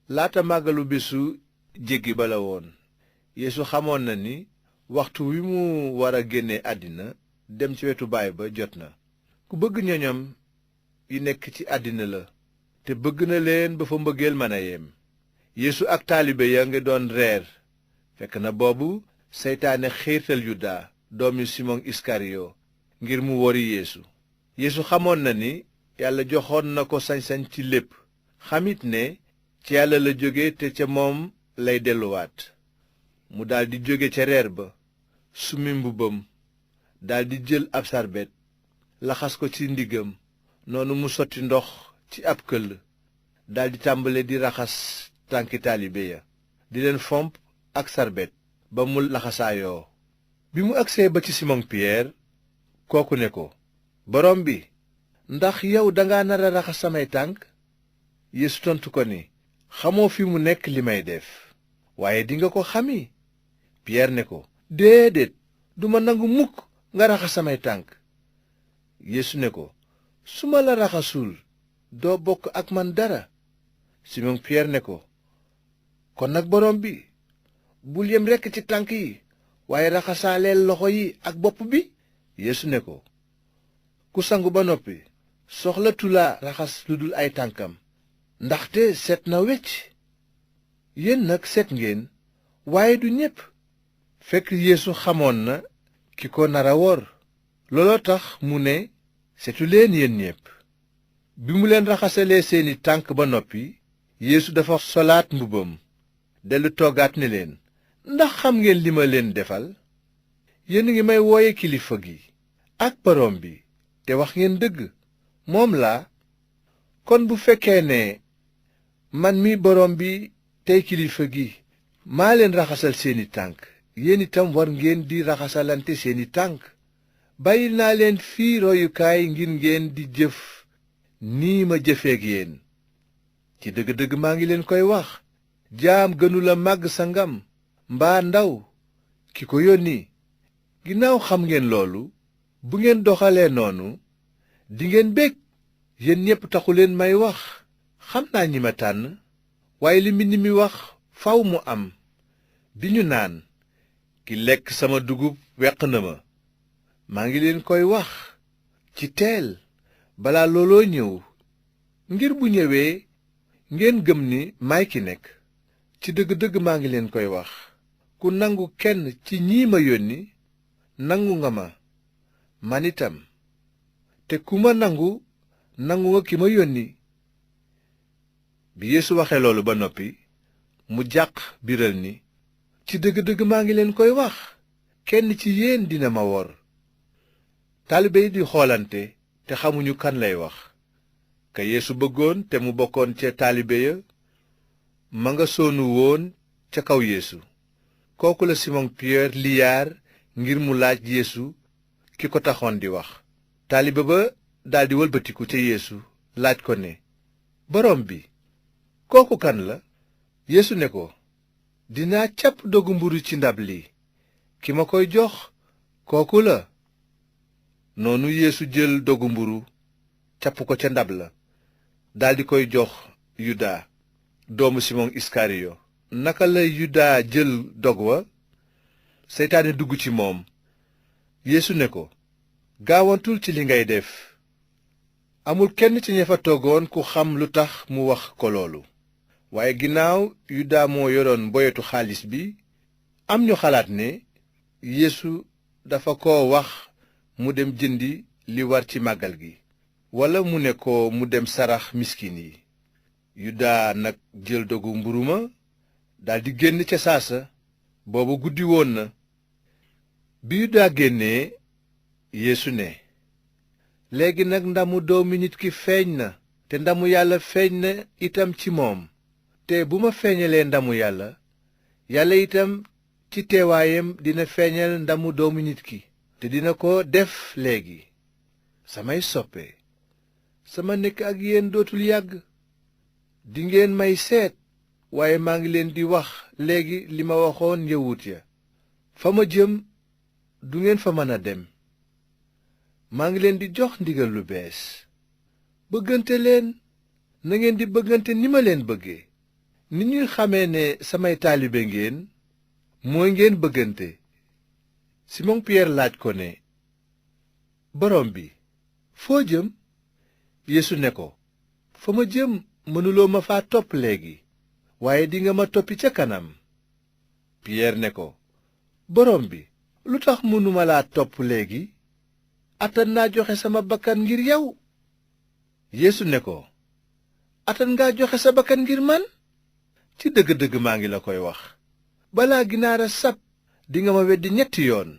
laata màggalu bésu jéggi ba la woon. Yeesu xamoon na ni waxtu wi mu war a génne àddina dem ci wetu baay ba jot na. ku bëgg ñoñam yi nekk ci àddina la, te bëgg na leen ba fa mbëggeel mën a yem. Yeesu ak taalibe ya nga doon reer, fekk na boobu seytaane xiirtal Yuda doomi Simon Iskariyo ngir mu wori Yeesu. Yeesu xamoon na ni Yàlla joxoon na ko sañ-sañ ci lépp, xamit ne ci Yàlla la jóge te ca moom lay delluwaat. mu daldi jóge ca reer ba, summi mbubbam, daldi jël ab sarbet laxas ko ci ndiggam, noonu mu sotti ndox ci ab këll, daldi tàmbale di raxas tànki taalibe ya, di leen fomp ak sarbet ba mu laxasaayoo. bi mu agsee ba ci Simon Piyeer, kooku ne ko, borom bi, ndax yow danga nar a raxas samay tànk? Yeesu tontu ko ni, xamoo fi mu nekk li may def, waaye dinga ko xami. Piyeer ne ko, déedéet, duma nangu mukk nga raxas samay tànk. Yeesu ne ko, su ma la raxasul doo bokk ak man dara. Simon Piyeer ne ko, kon nag borom bi, bul yem rekk ci tànk yi, waaye raxasaaleel loxo yi ak bopp bi. Yeesu ne ko, ku sangu ba noppi soxlatu la raxas lu dul ay tànkam, ndaxte set na wecc. yéen nag set ngeen, waaye du ñépp. fekk Yeesu xamoon na ki ko nar a wor, looloo tax mu ne, setu leen yéen ñépp. bi mu leen raxasalee seeni tànk ba noppi, Yeesu dafa solaat mbubbam, dellu toogaat ne leen, ndax xam ngeen li ma leen defal? yéen ngi may wooye kilifa gi ak borom bi, te wax ngeen dëgg, moom laa. kon bu fekkee ne man mi borom bi tey kilifa gi maa leen raxasal seeni tànk, yéen itam war ngeen di raxasalante seeni tànk. bàyyil naa leen fii royukaay ngir ngeen di jëf nii ma jëfeek yéen. ci dëgg-dëgg maa ngi leen koy wax, jaam gënula màgg sangam mbaa ndaw ki ko yónni. ginnaaw xam ngeen loolu, bu ngeen doxalee noonu dingeen bég. yéen ñépp taxu leen may wax, xam naa ñi ma tànn, waaye li mbind mi wax faw mu am, bi ñu naan, ki lekk sama dugub weq na ma. maa ngi leen koy wax ci teel, balaa looloo ñëw, ngir bu ñëwee ngeen gëm ni maay ki nekk. ci dëgg-dëgg maa ngi leen koy wax, ku nangu kenn ci ñii ma yónni nangu nga ma man itam, te ku ma nangu nangu nga ki ma yónni. bi Yeesu waxee loolu ba noppi, mu jàq biral ni, ci dëgg-dëgg maa ngi leen koy wax, kenn ci yéen dina ma wor. taalibe yi di xoolante te xamuñu kan lay wax. ka Yeesu bëggoon te mu bokkoon ca taalibe ya ma nga soonu woon ca kaw Yeesu. kooku la Simon Piyeer liyaar ngir mu laaj Yeesu ki ko taxoon di wax. taalibe ba daldi wëlbatiku ca Yeesu laaj ko ne, borom bi, kooku kan la? Yeesu ne ko, dinaa capp dogu mburu ci ndab li, ki ma koy jox kooku la. noonu Yeesu jël dogu mburu capp ko ca ndab la, daldi koy jox Yuda doomu Simon Iskariyo. naka la Yuda jël dog wa, seytaane dugg ci moom. Yeesu ne ko, gaawantul ci li ngay def. amul kenn ci ña fa toogoon ku xam lu tax mu wax ko loolu, waaye ginnaaw Yuda moo yoroon boyetu xaalis bi, am ñu xalaat ne Yeesu dafa ko wax mu dem jëndi li war ci màggal gi, walla mu ne ko mu dem sarax miskin yi. Yuda nag jël dogu mburu ma daldi génn ca saasa, boobu guddi woon na. bi Yuda génnee, Yeesu ne, léegi nag ndamu doomi nit ki feeñ na, te ndamu yàlla feeñ na itam ci moom. te bu ma feeñalee ndamu yàlla, yàlla itam ci teewaayam dina feeñal ndamu doomu nit ki, te dina ko def léegi. samay soppe, sama nekk ak yéen dootul yàgg. dingeen may seet, waaye maa ngi leen di wax léegi li ma waxoon yawut ya, fa ma jëm du ngeen fa mën a dem. maa ngi leen di jox ndigal lu bees, bëggante leen, na ngeen di bëggante ni ma leen bëggee. ni ñuy xamee ne samay taalibe ngeen mooy ngeen bëggante. Simon Piyeer laaj ko ne, borom bi, foo jëm? Yeesu ne ko, fa ma jëm mënuloo ma faa topp léegi, waaye dinga ma toppi ca kanam. Piyeer ne ko, borom bi, lu tax mënuma laa topp léegi? attan naa joxe sama bakkan ngir yow. Yeesu ne ko, attan ngaa joxe sa bakkan ngir man? ci dëgg-dëgg maa ngi la koy wax, balaa ginaar a sab dinga ma weddi 3 yoon.